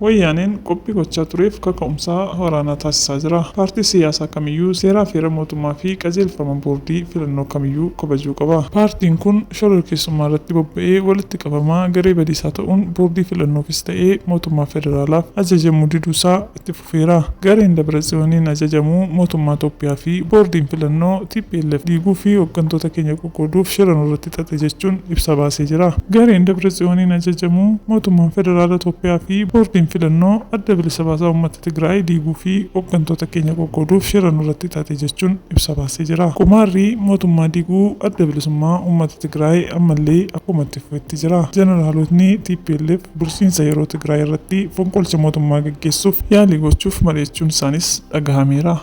Wayyaaneen qophii gochaa tureef kaka'umsaa waraanaa taasisaa jira. Paartii siyaasaa kamiyyuu seeraa fi heera mootummaa fi qajeelfama boordii filannoo kamiyyuu kabajuu qaba. Paartiin kun shororkeessummaa irratti bobba'ee walitti qabamaa garee badiisaa ta'uun boordii filannoofis ta'ee mootummaa federaalaaf ajajamuu diduusaa itti fufeera. Gareen Dabratsiyooniin ajajamu mootummaa Itoophiyaa fi boordiin filannoo tplf diiguu fi hoggantoota keenya qoqqooduuf shira nurratti xaxe jechuun ibsa baasee jira. Gareen Dabratsiyooniin ajajamu mootummaan federaala Itoophiyaa fi boordiin filannoo Adda Bilisa Baasaa Uummata Tigraay diiguu fi hoggantoota keenya qoqqooduuf shira nurratti xaxe jechuun ibsa baasee jira. Qumaarri mootummaa diiguu Adda Bilisummaa Uummata Tigraay ammallee akkuma itti fufetti jira. Jeneraalotni tplf bulchiinsa yeroo Tigraay irratti fonqolcha mootummaa gaggeessuuf yaalii gochuuf mari'achuun isaanis dhagahameera.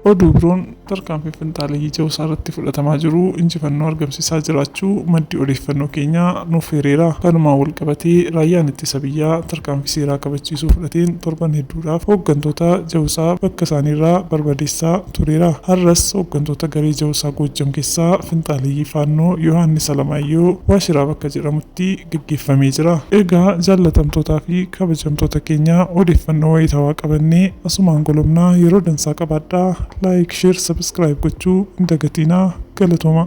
Oduu biroon tarkaanfii finxaaleyyii Jawusaa irratti fudhatamaa jiru injifannoo argamsiisaa jiraachuu maddi odeeffannoo keenyaa nuuf eereera. Kanumaan walqabatee raayyaan ittisa biyyaa tarkaanfii seeraa kabachiisuu fudhateen torban hedduudhaaf hooggantoota Jawusaa bakka isaaniirraa barbadeessaa tureera. Har'as hooggantoota garee Jawusaa Goojjam keessaa finxaaleyyii Faannoo Yohaannis Alamaayyoo Waashiraa bakka jedhamutti gaggeeffamee jira. Egaa jaallatamtootaa fi kabajamtoota keenya odeeffannoo wayitawaa qabannee asumaan golobnaa yeroo dansaa qabaadhaa. Like, share, subscribe gochuu hin dagatinaa. Galatoomaa.